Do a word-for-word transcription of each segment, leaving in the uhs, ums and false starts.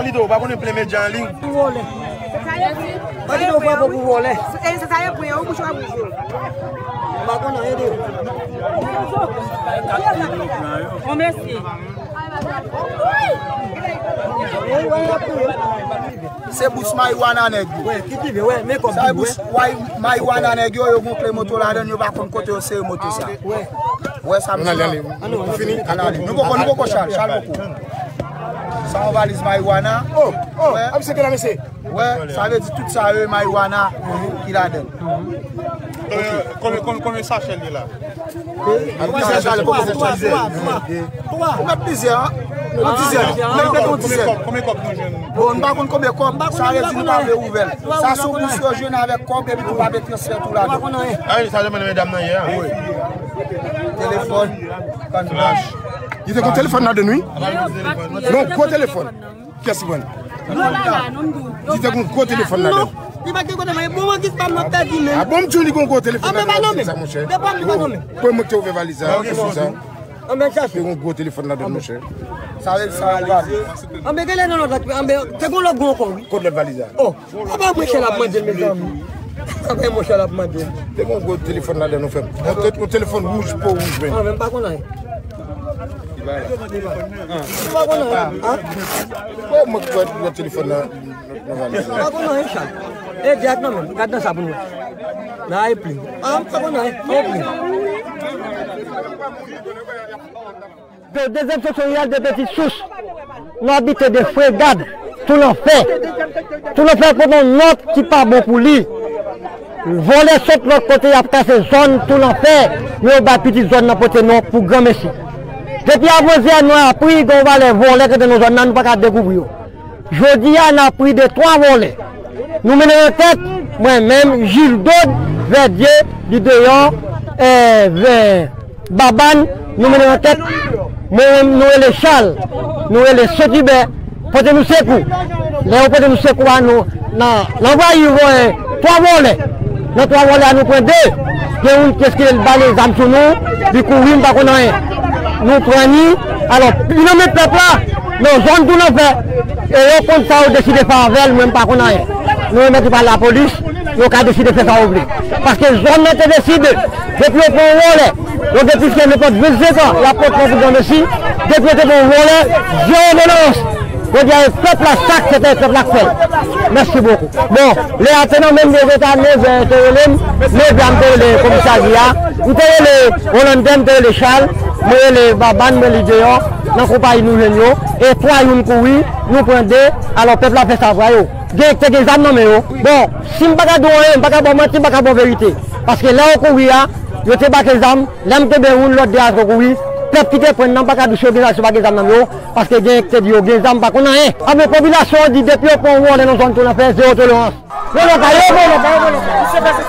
Lito, ou pa konnen plen medya an liy? Pou vòlè. Pa kite yo pran pou vòlè. E se sa yo pran yo, bouch yo ap bouje. M pa konn anyen de yo. Bon, mèsi. Se bous mariwana nèg yo. Wè, ki prive, wè, men kòb. Sa e bous mariwana nèg yo, yo gon kle moto ladann, yo pa konn kote yo sere moto sa. Wè. Wè sa misye. Fini? Ann ale. Nou poko, nou poko chal, chal poko. Sa yon valiz mariwana. Oh, oh, ap seke la, mesye. Wè, sa vle di tout sa yo e mariwana ki ladann. Konbyen, konbyen, konbyen sachè li la? Konbyen sachè li? Konbyen sachè li? Ou mèt plizyè, an? Nou plizyè. Nou mèt yon dizyèm. Konbyen kòb, konbyen kòb nou jwenn? Bon, nou pa konn konbyen kòb, sa vle di nou pa vle ouvè l. Sa sou bous yo jwenn avèk kòb, epi nou pa vle transfè tou ladan. A, sa te mande medam nan yè a. Wi. Telefòn, kanvaj. Li te gon telefòn ladann, wi. Non, gwo telefòn. Kiyès ki pran? Li te gon gwo telefòn ladann. Li pa gen kote mwen, bon, mwen ki pa m nan pèdi menm. A bon, m di w li gon gwo telefòn ladann, sa, monchè. Depi m pa nonmen. Bon, mwen ki te ouvè valiz la, kiyès sa? Anben chache. Te gon gwo telefòn ladann, monchè. Sa vle di sa, anben, gade nan lòt la, anben, te gon lòt gwo ankò, wi. Kot lòt valiz la? Oh, apa mwen chè l ap mande, mezanmi. Apa mwen chè l ap mande. Te gon gwo telefòn ladann, nou fè m. Yon te-, yon telefòn wouj, po wouj, men. Anben, m pa konn anyen. M pa konn anyen, ha? Oh, mwen ki pran telefòn nan, nan valiz la. M pa konn anyen, Chal. E, dirèk nan men m. Gad nan sa pou nou. Nan ay pli. Ah, m pa konn anyen. Ay pli. De, dezyèm seksyon riyèl de Petite Souche. Nou abite de Fregad, Toulanfè. Toulanfè pote yon nòt ki pa bon pou li. Vòlè sot lòt kote, y ap kase zòn Toulanfè. Men yo bay pitit zòn nan pote non pou granmesi. Depi avanzyè nou apri gen yon valè vòlè ki te nan zòn nan, nou pa ka dekouvri yo. Jodi a, n apri de twa vòlè. Nou mennen ankèt, mwen menm, Jil Dod, Vèdye, Lideyò, eh, Vè-, Babann, nou mennen ankèt. Mwen menm, nou rele Chal, nou rele Sentibè, pote nou sekou. Lè yo pote nou sekou a, nou, nan, nan anvayi vòlè, twa vòlè. Nan twa vòlè a, nou pran de. Gen youn ki eskile, l bale zam sou nou, li kouri, m pa konn anyen. Nou pran li, alò, li nan men pèp la, nan zòn Toulanfè, e yo konn sa yo deside fè avè l, mwen m pa konn anyen. Nou remèt li ba lapolis, yo ka deside fè sa yo vle. Paske zòn nan te deside, depi yo pran yon vòlè, yo gen plis ke nenpòt vennsenk an, y ap pran pou granmesi, depi yo te pran yon vòlè, zewo tolerans. Jodi a, e pèp la sa k fè, e pèp la k fè l. Mèsi bokou. Bon, lè a te nan menm de zeta, nevè te rele m, nevè a m te rele komisarya, m te rele Holandè, m te rele Chal, mwen rele Babann, mwen li deyò, nan konpayi nou jwenn yo, e twa youn kouri, nou pran de, alò pèp la fè sa vwa yo. Gen, te gen zam nan men yo. Bon, si m pa ka di w anyen, m pa ka ba w manti, m pa ka ba w verite. Paske lè yo kouri a, yo te bake zam, lè m kenbe youn, lòt de a te kouri, pèp ki te pran nan, m pa ka di w si yo gen zam, si yo pa gen zam nan men yo, paske gen ki te di yo gen zam, m pa konn anyen. Anben, popilasyon an di depi yo pran yon vòlè nan zòn Toulanfè, zewo tolerans. Vòlè pa yo, vòlè pa yo, vòlè pa yo.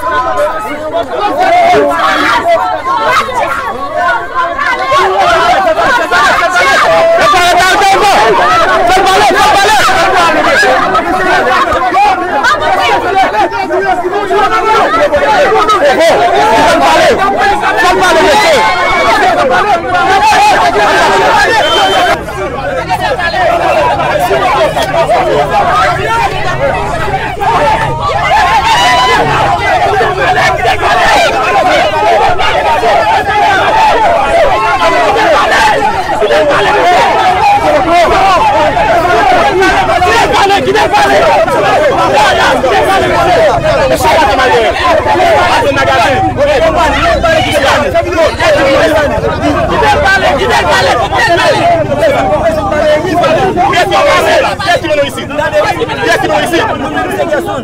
Kiyès ki mennen w isit? Kiyès ki mennen w isit? Mwen menm se Gerson.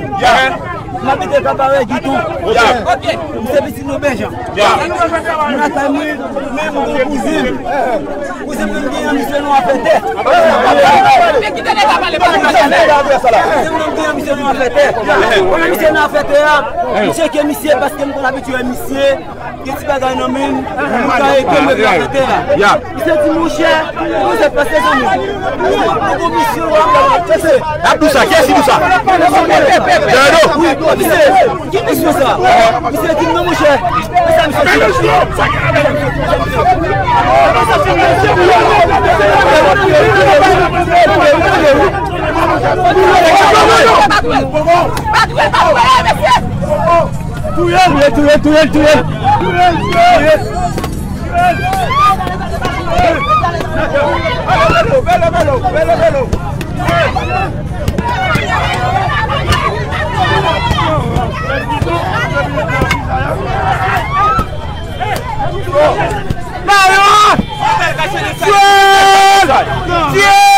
M abite Kabarè Giton. Ok. M se pitit Noben Jan. M lakay mwen, men m gon kouzen m. Kouzen mwen gen yon misye non afè tè. Kouzen mwen gen yon misye non Afè tè. Konnen misye nan afè tè a, m tcheke misye paske m konn abitye wè misye gen ti bagay nan men l, li ka ede m nan afè tè a. Misye di, monchè, ou se pase zanmi. Misye, misye, misye, misye. L ap di sa, kiyès ki di sa? Jado. Wi, misye, ki misye sa? Misye di, non, monchè, men sa misye di. Touye l, touye l, touye l, touye l. Bayon! Tuye l! Tuye l!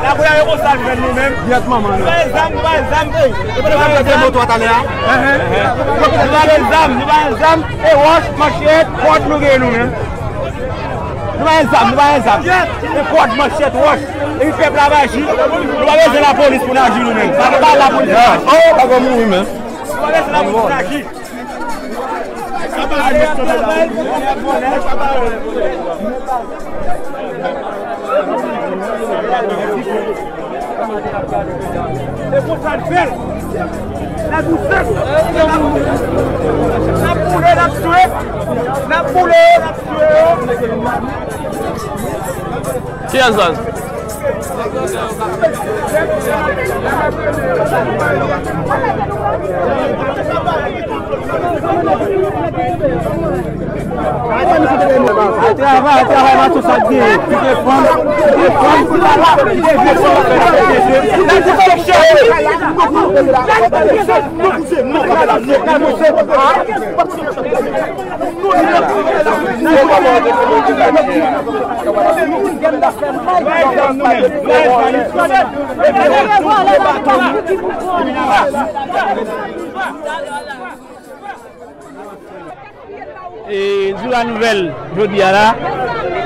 Lakou la yo konsa l fè nou menm. Yèt manman nou. Nou pa gen zam, nou pa gen zam. Nou pa gen zam. Nou pa gen zam, nou pa gen zam. E wòch, manchèt, kòd nou gen nou menm. Nou pa gen zam, nou pa gen zam. E kòd, manchèt, wòch. Epi pèp la pa aji. Nou pa bezwen lapolis pou n aji nou menm. Pa, pa lapolis. Oh, pa gwa mouri menm. Nou pa bezwen lapolis pou n aji. E konsa n fè l. N ap boule, n ap boule, n ap boule. Kiyès sa? Travay, travay, mato sa gen. Ki te fanm, ki te fanm, ki te fanm. E, sou la nouvèl jodi a la,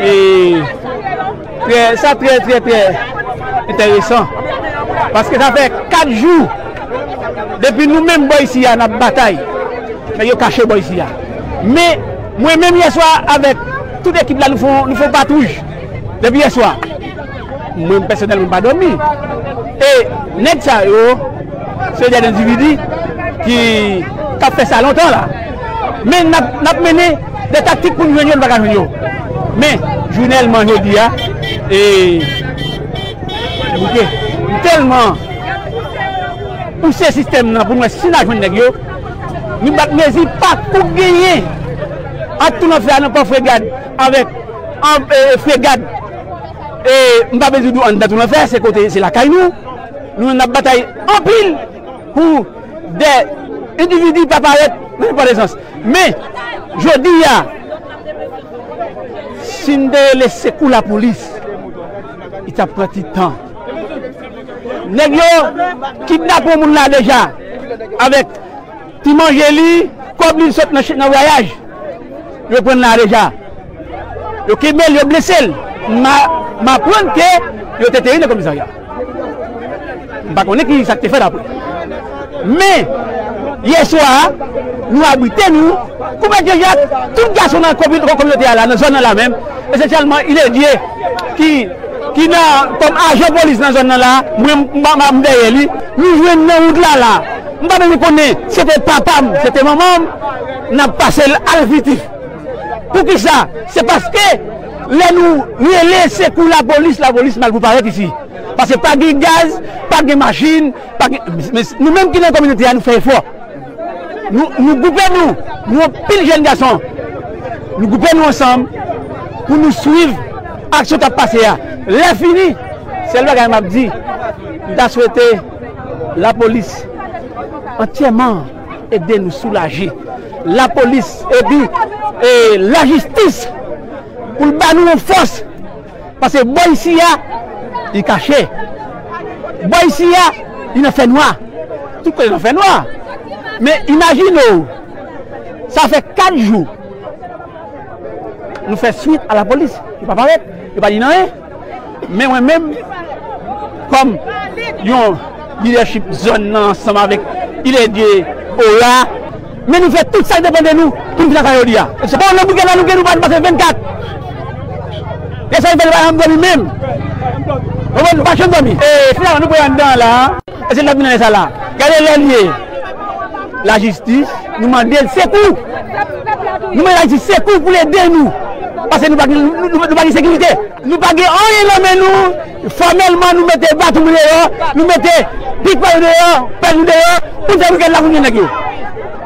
e, trè, sa trè, trè, trè enteresan. Paske sa fè kat jou depi nou menm bò isi a n ap batay. Nèg yo kache bò isi a. Men, mwen menm yè swa avèk tout ekip la, nou fè, nou fè yon patwouj depi yè swa. Mwen pèsonèlman m pa dòmi. E nèg sa yo, se de endividi ki, k ap fè sa lontan la. Men n ap, n ap mennen de taktik pou n jwenn yo, n pa ka jwenn yo. Men, jounèlman jodi a, e, m bouke. M tèlman pouse sistèm nan pou n wè si n a jwenn nèg yo. Nou bat mezi pa kou k genyen ant Tou Lanfè a nan pò Fregad avèk, an, e, Fregad. E, m pa bezwen di w anndan Tou Lanfè, se kote, se lakay nou. Nou, n ap batay anpil pou de endividi pa parèt nan Lendepandans. Men, jodi a, si n te rele sekou lapolis, li t ap pran ti tan. Nèg yo kidnape yon moun la deja avèk ti manje li, kòb li sot nan ch-, nan vwayaj. Yo pran l la deja. Yo kenbe l, yo blese l. M a-, m aprann ke yo te teri nan komisarya. M pa konnen ki sa k te fèt apre. Men, yè swa a, nou abrite nou, kou Mèt Janjak, tout gason nan komi-, kominote a la, nan zòn nan la menm, esansyèlman Iledye, ki, ki nan, kòm ajan polis nan zòn nan la, mwen, m, m, m dèyè li, nou jwenn nan wout la la. M pa menm konnen, se te papa m, se te manman m, n ap pase l al fitif. Poukisa? Se paske lè nou rele sekou lapolis, lapolis mal pou parèt isi. Paske pa gen gaz, pa gen machin, pa gen, men nou menm ki nan kominote a, nou fè efò. Nou, nou gwoupe nou, nou anpil jèn gason. Nou gwoupe nou ansanm pou nou swiv aksyon k ap pase a. Lè fini, sèl bagay m ap di, m ta swete lapolis antyèman ede nou soulaje. Lapolis epi, e, lajistis pou l ba nou yon fòs. Paske bò isi a, li kache. Bò isi a, li nan fènwa. Tout kote nan fènwa. Men imajine w, sa fè kat jou nou fè swit a lapolis. Yo pa parèt, yo pa di n anyen. Men mwen menm, kòm yon lidèchip zòn nan ansanm avèk Ilèdye, Ora, men nou fè tout sa k depann de nou pou n vin nan sa yo di a. Se pa yon lòt brigad la nou gen, nou pa pase vennkat. E sa ki fè nou pa janm dòmi menm. Konprann? Nou pa janm dòmi. E finalman nou pran anndan la. E se n ap vin nan sa la. Gade lè l ye. Lajistis, nou mande l sekou. Nou mande lajistis sekou pou l ede nou. Paske nou pa gen, nou, nou, nou pa gen sekirite. Nou pa gen anyen nan men nou. Fòmèlman, nou mete baton nou deyò, nou mete pik pa nou deyò, pèl nou deyò, pou n fè brigad la pou n jwenn nèg yo.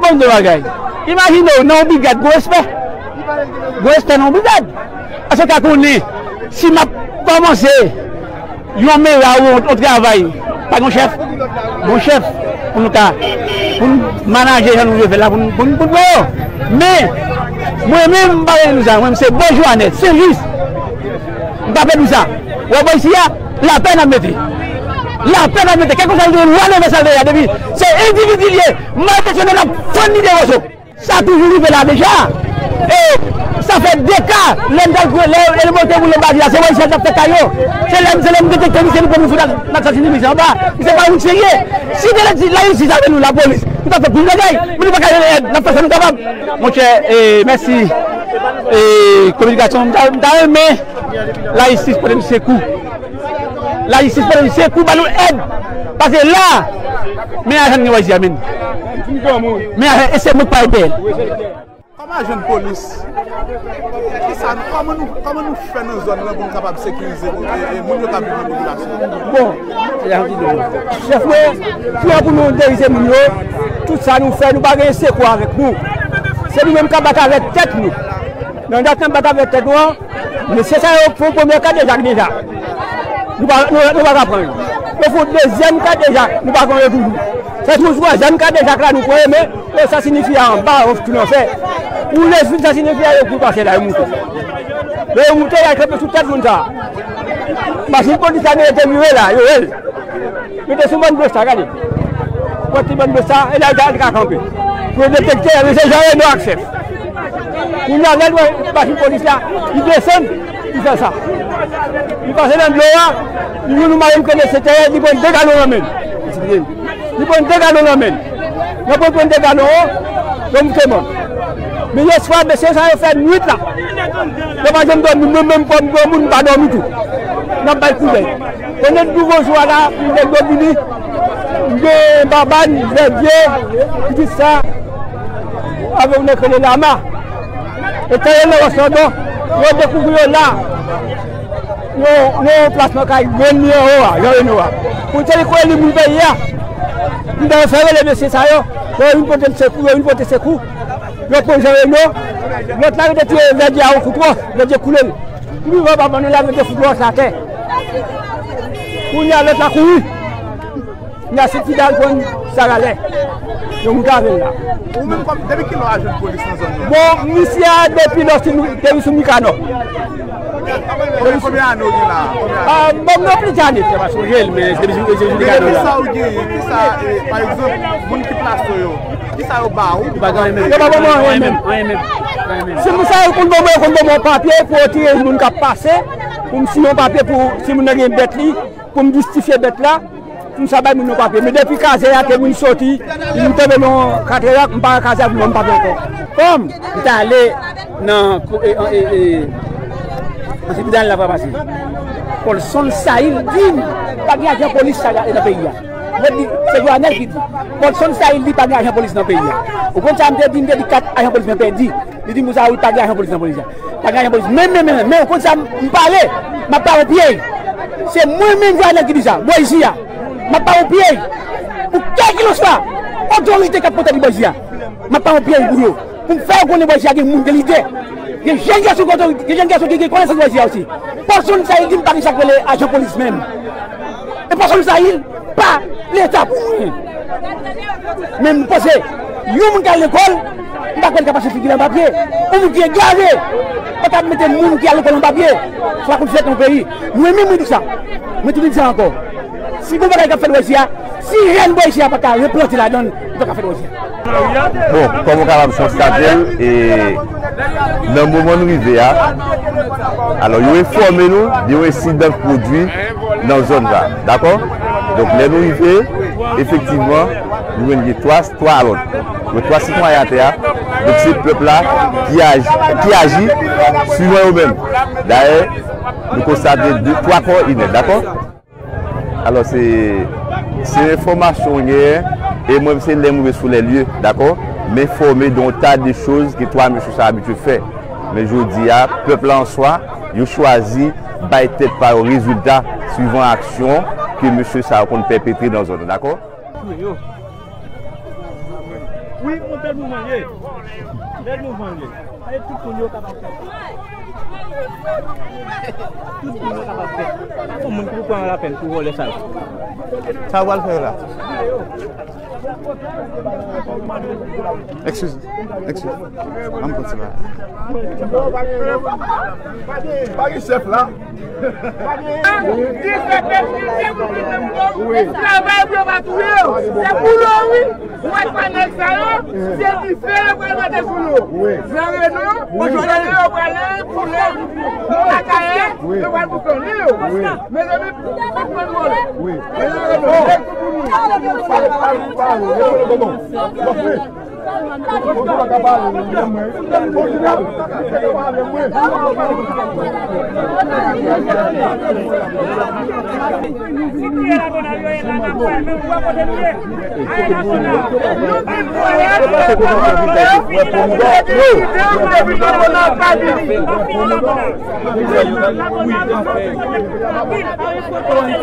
Bon, de bagay. Imajine w, nan yon brigad, gwo respè. Gwo respè nan yon brigad. Paske w ka konnen, si m ap kòmanse yon mera ou yon, yon travay, pa gen chèf, bon chèf, pou nou ka, pou nou manaje jan nou vle fè la, pou nou, pou nou, pou nou pran yo. Men, mwen menm, m pa vle nou sa, mwen, se bon jou anèt, se jis. M pa pè nou sa. Ou wè bò isi a, lapè n ap mete. Lapè n ap mete. Kèlkeswa l te lwa leve sa l te ye a, depi se endividi l ye, malfeksyon n ap fann li de woso. Sa toujou rive la deja. E sa fè de ka, lè n t al kwe, lè, lè n monte pou lè badi la, se wè isi a t ap fè kay yo. Se lè, se lè m detekte misye, nou pran nou fout al, n al sasinen misye anba. Misye pa moun serye. Si te lajistis avè nou, lapolis, nou t ap fè plis bagay. Men nou pa ka jwenn èd, n ap fè sa nou kapab. Monchè, e, mèsi. E, kominikasyon, m ta, m ta renmen lajistis pote n sekou. Lajistis pote n sekou, ba nou èd. Paske la, men ajan gen wè isi a menm. Men ajan, e se mwen k pa ede. Kòm ajan polis, kisa, kòman nou, kòman nou fè nan zòn nan pou nou kapab sekirize, e, e, moun yo k ap viv nan popilasyon? Bon, chèf mwen, frè pou nou dirize moun yo, tout sa nou fè, nou pa gen sekou avèk nou. Se nou menm k ap bat avèk tèt nou. Nan dat n ap bat avèk tèt nou an, mesye sa yo fè yon premye kadejak deja. Nou pa, nou, nou pa ka pran yo. Yo fè yon dezyèm kadejak, nou pa pran yo toujou. Sa se yon twazyèm kadejak la nou pran yo, men yo, sa siyifi anba, yo tounen anfè. Ou lè fin, sa siyifi yo kouri pase la, yo moute. Lè yo moute, y al kanpe sou tèt moun sa. Machin polis la, men yo te vire la, yo wè l. Yo te sou bann blo sa, gade. Pran ti bann blo sa, e la yo te al ka kanpe. Pou yo detekte, men se Jean Reno ak chèf. Kounye a, lè l wè machin polis la, li desann, li fè sa. Li pase nan dlo a, li jwenn yon marenn kone se tèyè, li pran de galon nan men l. Li pran de galon nan men l. Nan pran, pran de galon an, yo moute mòn. Men yèswa, mesye sa yo fè nwit la. Yo pa janm dòmi, mwen menm kòm granmoun, m pa dòmi tou. N ap bay kouvèy. Konnen douvan jou a la, pou nèg yo vini, gen Babann, Vèdye, Pitit Sa, avèk yon nèg rele Lama. E tèyè nan wòch lan, yo dekouvri yo la. Yo, yo plasman kay, yo ni anwo a, yo ni anwo a. Pou te li kwè li moun peyi a. M ta fè rele mesye sa yo, yo vin pote m sekou, yo vin pote sekou. Yo pran Jean Reno, lòt la rete tire Vèdye a yon kout wòch, Vèdye koule l. Pou li wè pa ban nou la, Vèdye fout wòch atè. Kounye a lòt la kouri. N a sipidal konn sa rale. Yo moute avè l la. Ou menm kòm, depi kilè w ajan polis nan zòn nan? Bon, misye a depi lò sou, depi sou Mikanò. Konbyen, konbyen ane w gen la? Konbyen ane? Ah, bon, mwen plis ane, se pa sonje l, men depi sou, depi sou Mikanò la. Kisa w genyen? Kisa, eh, pa egzanp, moun ki plase yo, kisa yo ba ou? Yo pa gen anyen menm. Yo pa ban mwen anyen menm. Anyen menm. Anyen menm. Si moun sa yo konn ban mwen, yo konn ban mwen yon papye pou yo tire moun k ap pase, pou m siyen yon papye pou, si moun nan gen bèt li, pou m jistifye bèt la, pou m sa bay moun nan papye. Men depi kazèk la te vin soti, m tonbe nan katrèyak, m pa wè kazèk la vin ban m papye ankò. Kòm m t ale nan ko-, e, e, e, nan sipidal la pa pase. Paulson Saïl di m pa gen ajan polis sa nan peyi a. Mwen di, se Joanel ki di. Paulson Saïl di pa gen ajan polis nan peyi a. Ou konn sa m te di, m te di kat ajan polis mwen pèdi. Li di m konsa, wi, pa gen ajan polis nan polis la. Pa gen ajan polis. Men, men, men, men, ou konn sa, m, m pale. M ap pale pyèj. Se mwen menm, Joanel, ki di sa. Bò isi a. M ap pale pyèj. Pou kèlkelanswa otorite k ap pote li bò isi a. M ap pale pyèj pou yo. Pou m fè yo konnen bò isi a gen moun, gen lidè. Gen jèn gason ki otorite, gen jèn gason ki gen konesans bò isi a osi. Pèsonn sa, li di m pa gen sa k rele ajan polis menm. E pèsonn sa, li pa Leta pou mwen. Men m panse, yon moun k al lekòl, m pa kwè l ka pase figi l an papye. Yon moun ki egare pa ka mete moun ki al lekòl an papye. Sa pa konn fèt nan peyi. Mwen menm, mwen di sa. Mwen toujou di sa ankò. Si gon bagay k ap fèt wè isi a, si rèn bò isi a pa ka replante ladan l, li pa ka fèt wè isi a. Bon, kòm ou kapab konstate l, e nan moman n rive a, alò, yo enfòme nou de yon ensidan k pwodui nan zòn sa, dakò? Donk, lè nou rive, efektivman, nou jwenn gen twa, twa alòt. Yo twa sitwayen atè a. Donk, se pèp la ki aji, ki aji swivan yo menm. Dayè, nou konstate de, twa kò inèt, dakò? Alò, se, se enfòmasyon w genyen, e mwen, se lè m rive sou lè lye, dakò? M enfòme de yon ta de choz ke twa mesye sa abitye fè. Men jodi a, pèp la an swa, yo chwazi bay tèt pa yo rezilta swivan aksyon ke mesye sa yo konn pèpetre nan zòn nan, dakò? Wi, yon bèl mouvman l ye. Bèl mouvman l ye. Sa vle di tout moun yo kapab fè. Tout moun yo kapab fè. Pa gon moun ki pou pran lapèn pou vòlè sa yo. Sa yo pral fè la. Excuse, excuse. An m kontinye. Pa gen chèf la. Travay pou yo pa touye yo. Se pou yo, wi. Ou wè twa nèg sa yo, se dife yo pral mete sou yo. Gran Reno, yo pral koule, Akayè, yo pral boukannen yo. Mezanmi, pa pran vòlè. Mezanmi, nèg sou pou nou.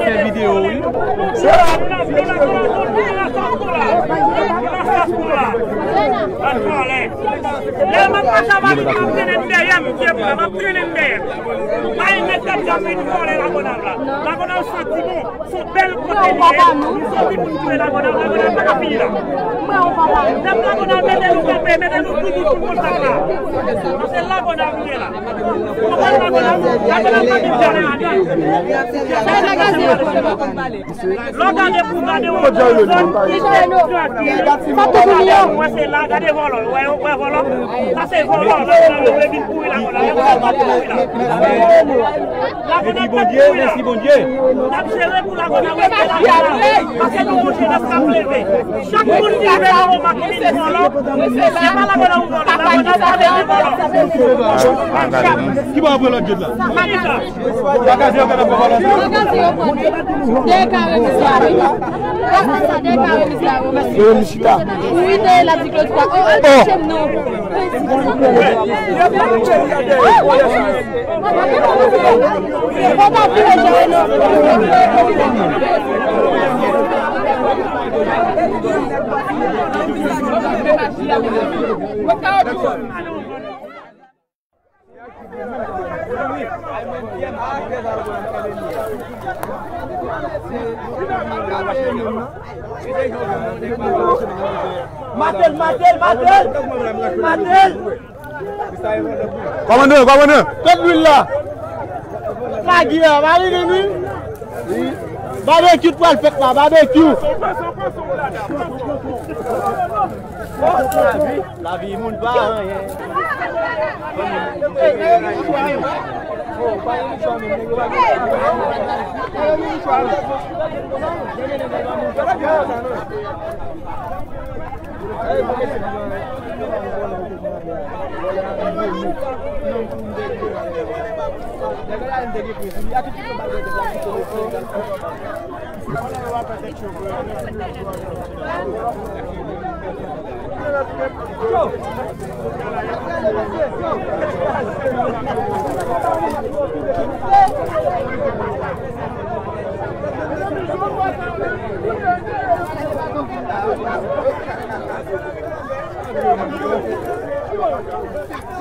Fè videyo, wi. Lè m ap mache avèk li, m ap trennen l dèyè m, m ap trennen l dèyè. Ay, mèt tèt janm vin vòlè Lagonav la. Lagonav santi bon. Se bèl kote li ye. Nou soti pou n touye Lagonav. Lagonav pa ka fini la. Pèp Lagonav, mete nou kanpe, mete nou toutou sou konsèp la. Paske Lagonav nou ye la. Konprann Lagonav? Lagonav pa vin vòlè ladan. Lè w gade pou gade yon zòn ki te tranki, w wè se la, gade vòlò, w wè, w wè vòlò. Sa se vòlò, Lagonav yo vle vin kouri Lagonav. Yo vle vin kouri la. Mèsi Bondye, mèsi Bondye. N ap jere pou Lagonav rete Lagonav. Paske nou gon jenès k ap leve. Chak moun ki rive nan moman ki vin vòlò, se pa Lagonav ou vòlò, Lagonav pa vle vin vòlò. Ki bò apre lòt jèt la? Bagaj yo pran. Bagaj yo pran. Dèyè kare miz la, wi. Pase sa, dèyè kare miz la, wi. Mèsi. Wi, dèyè la di Claude Croix. Oh, al touche m non. Fò pa vire jere non. Matel, matel, matel! Matel! Kòmandan, kòmandan! Kot lwil la? Lage a, pa vini, wi. Babekyou t pral fèt la, babekyou. Lavi moun pa anyen.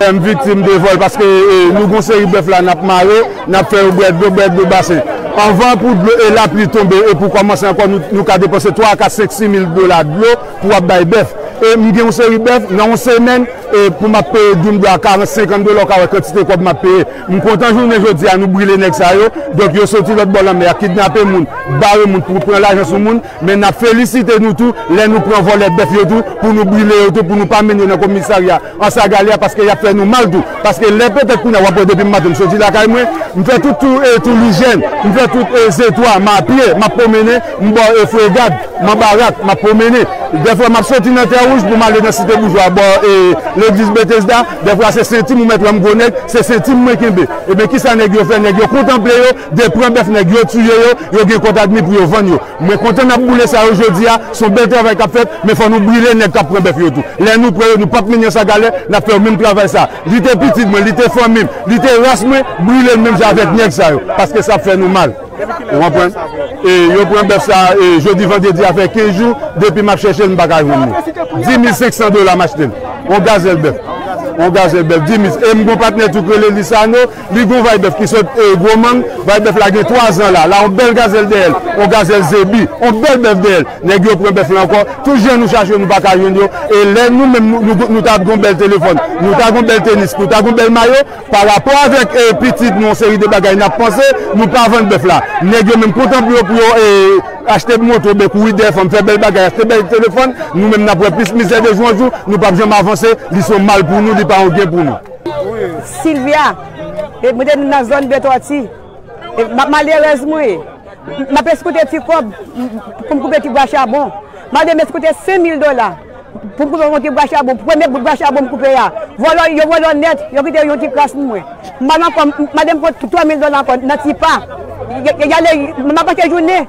M viktim de vòl paske, e, nou gon seri bèf la n ap mare, n ap fè yo bwè dlo, bwè dlo basen. Anvan pou dlo e lapli tonbe e pou kòmanse ankò, nou, nou ka depanse twa, kat, senk, sis mil dola dlo pou w ap bay bèf. E m gen yon seri bèf, nan yon semèn, E pou m ap peye doum dwa karant, senkant dola, w ka wè kantite kòb m ap peye. M kontan jounen jodi a, nou brile nèg sa yo. Donk, yo soti lòt bò lanmè a, kidnape moun, bare moun pou pran lajan sou moun. Men n ap felisite nou tou, lè nou pran vòlè bèf yo tou, pou nou brile yo tou, pou nou pa mennen yo nan komisarya Anse à Galets a, paske y ap fè nou mal tou. Paske lè petèt kounye a w ap wè depi maten m soti lakay mwen, m fè tout tou, e, tou Lijèn, m fè tout, e, Zetwa, m apye, m ap pwomennen, m bò, e, Fregad, m an barak, m ap pwomennen. Dèfwa m ap soti nan Tè Wouj pou m ale nan Site Boujwa, bò, e, legliz Betesda, dèfwa se senti m ou mèt wè m gwo nèg, se senti m mwen kenbe. Ebyen, kisa nèg yo fè? Nèg yo kontanple yo, de pran bèf nèg yo, tiye yo, yo gen kont admi pou yo vann yo. Mwen kontan n ap boule sa yo jodi a, se yon bèl travay k ap fèt, men fò nou brile nèg k ap pran bèf yo tou. Lè nou pran yo, nou p ap mennen Anse à Galets, n ap fè yo menm travay sa. Li te pitit mwen, li te fanmi m, li te ras mwen, brile l menm jan avèk nèg sa yo, paske sa ap fè nou mal. Ou konprann? E yo pran bèf sa, e jodi vandredi a fè kenz jou, depi m ap chèche l, m pa ka jwenn li. Dis mil senk san dola m achte l. On gazèl bèf. On gazèl bèf, dis mil. E m gon patnè tou k rele Lisano, li gon vay bèf ki sot, e, Gwomang, vay bèf la gen twa zan la. La, on bèl gazèl dèyè l, on gazèl zebi, on bèl bèf dèyè l. Nèg yo pran bèf la ankò. Tout jan nou chache yo, nou pa ka jwenn yo. E lè nou menm, nou, nou, nou ta gon bèl telefòn, nou ta gon bèl tenis, nou ta gon bèl mayo, pa rapò avèk, e, pitit nou, yon seri de bagay n ap panse, nou pa vann bèf la. Nèg yo menm kontan pou yo, pou yo, e, achte moto, oubyen kouri dèyè fanm, fè bèl bagay, achte bèl telefòn, nou menm n ap wè plis mizè de jou an jou, nou p ap janm avanse, li se yon mal pou nou, li pa yon gen pou nou. Silvia, e mwen te nan zòn de Tòti. E ma-, malerèz mwen ye. M ap eskoute ti kòb pou m koupe ti bwa chabon. Mande m eskoute senk mil dola pou m koupe yon ti bwa chabon. Premye bout bwa chabon m koupe a, vòlò, yo vòlò nèt, yo kite yon ti kras pou mwen. M al ankò, m mande m pran twa mil dola ankò nan ti pa. Y, y, y ale, m ap mache jounen.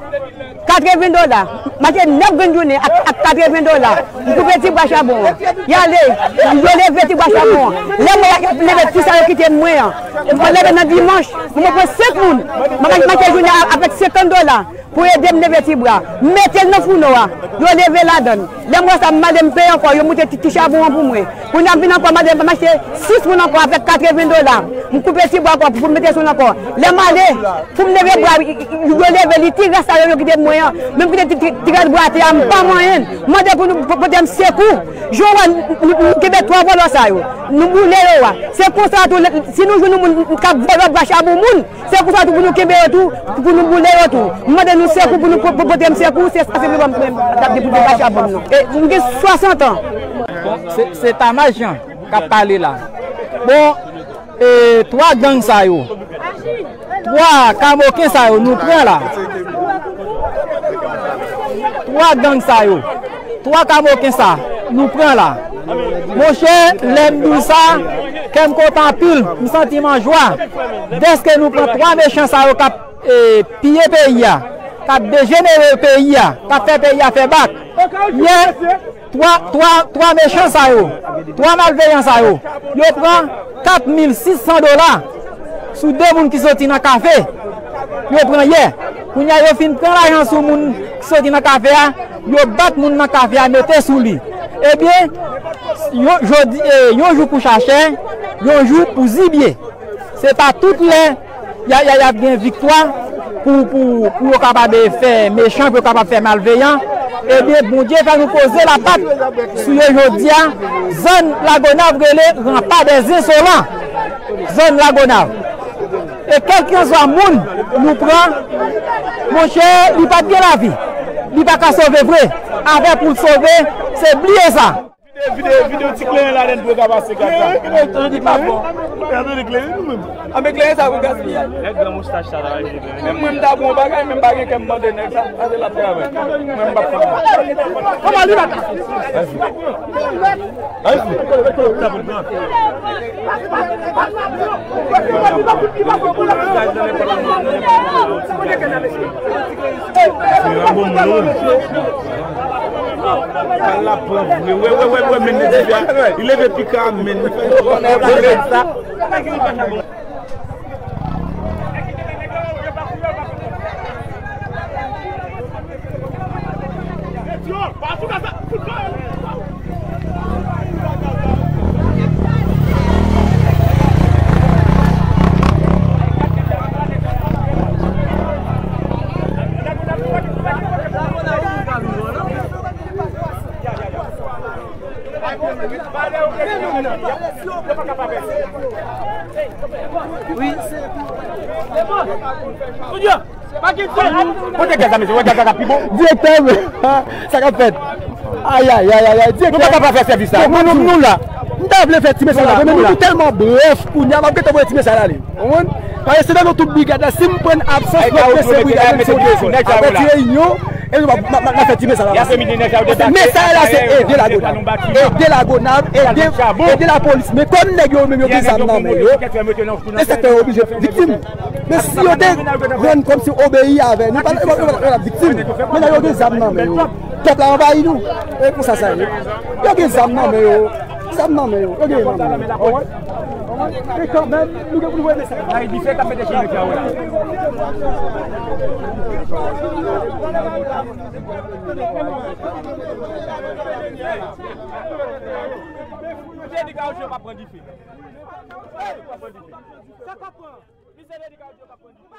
Katreven dola. M achte nèf grenn jounen ak, ak katreven dola. M koupe ti bwa chabon an. Y ale, yo leve ti bwa chabon an. Lè m wè y ap leve ti sa yo kite mwen an. M leve nan dimanch, mwen pran senk moun. M ap mache jounen a, avèk senkant dola pou ede m leve ti bwa. M mete l nan founo a. Yo leve ladan l. Lè m wè sa, m ale m peye ankò. Yo moute ti, ti chabon an pou mwen. Kounye a m vin ankò, m ale m achte sis moun ankò avèk katreven dola. M koupe ti bwa ankò pou m mete sou l ankò. Lè m ale, pou m leve bwa, yo leve li, ti rès sa yo, yo kite mwen an. Men m kite ti, ti, ti rès bwa atè a, m pa manyen. M mande pou nou po-, pote m sekou. Jan w wè, nou, nou, nou kenbe twa vòlò sa yo. Nou boule yo a. Se konsa tou, si nou jwenn yon moun k ap vòlò bwa chabon moun, se konsa tou pou nou kenbe yo tou, pou nou boule yo tou. M mande nou sekou pou nou po-, po-, pote m sekou, se sa se pou m t ap di pou bwa chabon m nan. E, m gen swasant an. Bon, se, se Tamajan k ap pale la. Bon, e, twa gang sa yo, twa kamoken sa yo nou pran la. Twa gang sa yo, twa kamoken sa nou pran la. Monchè, lè m di w sa, kè m kontan anpil, m santi m an jwa. Dèske nou pran twa mechan sa yo k ap, e, piye peyi a, k ap dejenere peyi a, k ap fè peyi a fè bak. Yè, twa, twa, twa mechan sa yo, twa malveyan sa yo, yo pran kat mil sis san dola sou de moun ki soti nan kafe. Yo pran yè. Kounye a, yo fin pran lajan sou moun ki soti nan kafe a, yo bat moun nan kafe a, mete sou li. Ebyen, yon, jodi, e, yon jou pou chachè, yon jou pou zibye. Se pa tout lè y a, y a, y ap gen viktwa pou, pou, pou yo kapab fè mechan, pou yo kapab fè malveyan. Ebyen, Bondye fè nou poze lapat sou yo jodi a. Zòn Lagonav rele Ranpa dèzensolan. Zòn Lagonav. E kèlkanswa moun nou pran, monchè, li pa t gen lavi. Li pa ka sove vre. Avè pou l sove, se bliye sa. Vide, vide, vide yon ti kleren ladann pou yo ka pase gad la. Kleren, kleren, kleren, kleren, nou menm. A, men kleren sa pou gaspiye. Nèg gran moustach sa la, vide kleren. Menm mwen, m ta bon bagay, men m pa gen kè m mande nèg sa. Sa se l ap travay. Mwen, m p ap fè anyen. Kòman li la? Ay, fi. Ay, fi. Kal la pran vre. Wè, wè, wè, wè, men nèg li a. Li leve pika, men. Wi. Kote gaz la, mesye? Wè gaz la pi bon. Direktè, men, sa k ap fèt? Ayayayay, direktè. Nou pa ka pa fè sèvis la. Nou, nou, nou la. M ta vle fè ti mesaj la, men nou, nou tèlman brèf kounye a, m ap gentan voye ti mesaj la ale. Ou konprann? Paske se nan nou tout brigad la, si m pran absans, lòt mesye brigad yo, m sote apre ti reyinyon, e nou va, m ap, m ap, m ap fè ti mesaj la pase. Paske mesaj la se ede Lagonav. Ede Lagonav, ede, ede lapolis. Men kòm nèg yo menm yo gen zam nan men yo, e sa k fè yo oblije viktim. Men si yo te rann kòmsi obeyi avè nou, pa, yo, yo, yo, yo viktim. Men nèg yo gen zam nan men yo. Pèp la anvayi nou. E konsa sa ye. Yo gen zam nan men yo. Zam nan men yo. Yo gen zam nan men yo. E kanmenm, nou gen pou nou voye mesaj. Ay, dife k ap mete sou nèg la, wè. Misye di kawoutchou pa pran dife. Misye di kawoutchou pa pran dife.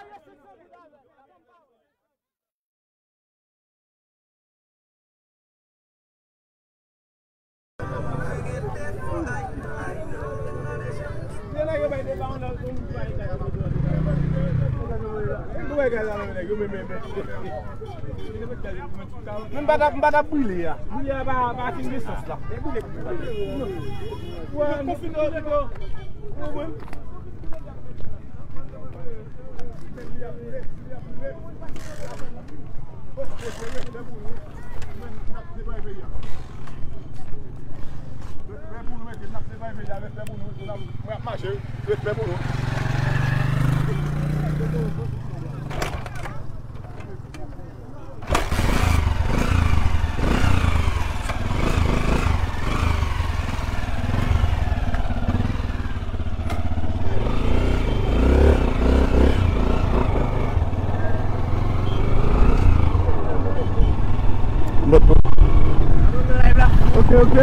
Menm pa t ap, m pa t ap brile a. Brile a pa, pa fin gen sans la. Ok, ok.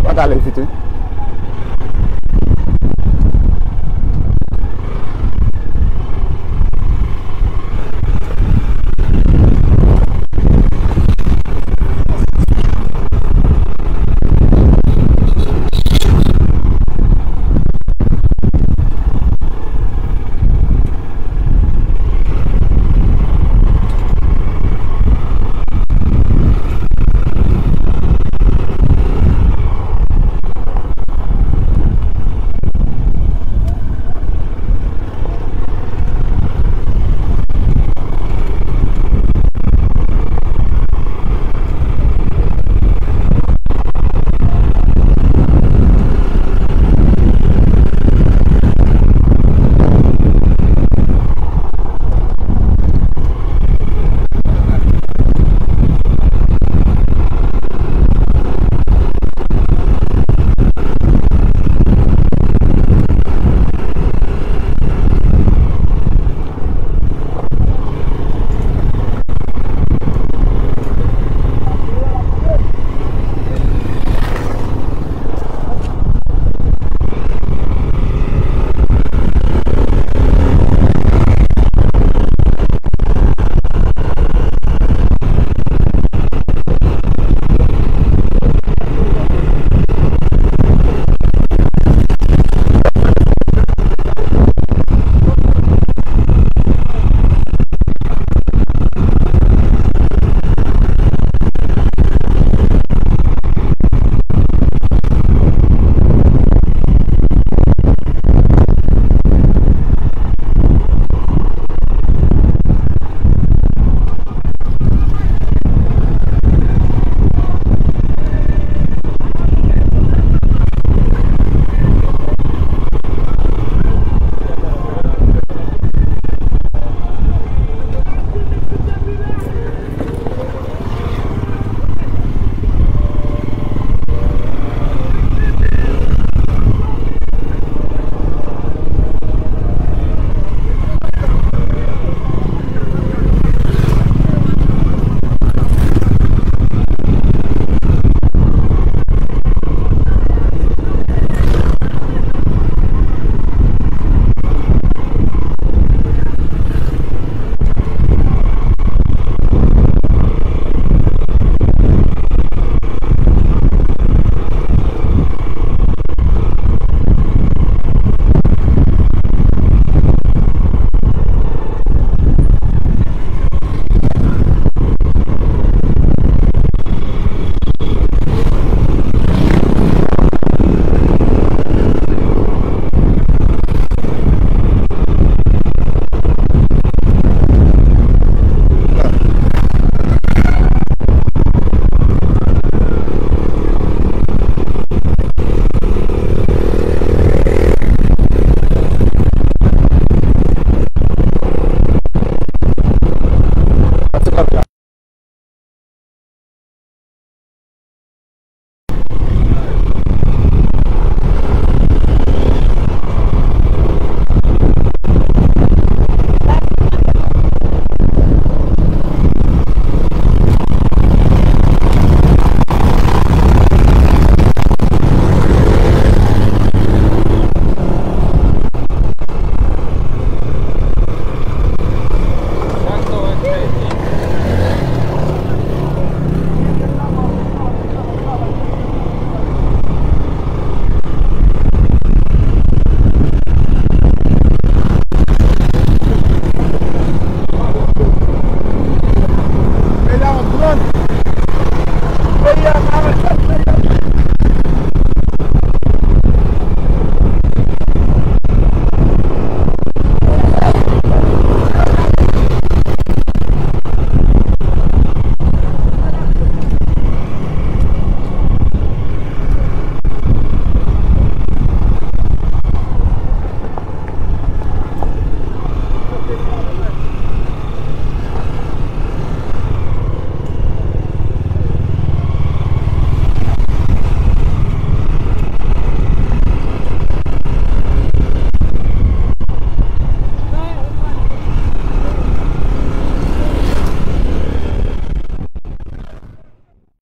Pa t ale vit, wi.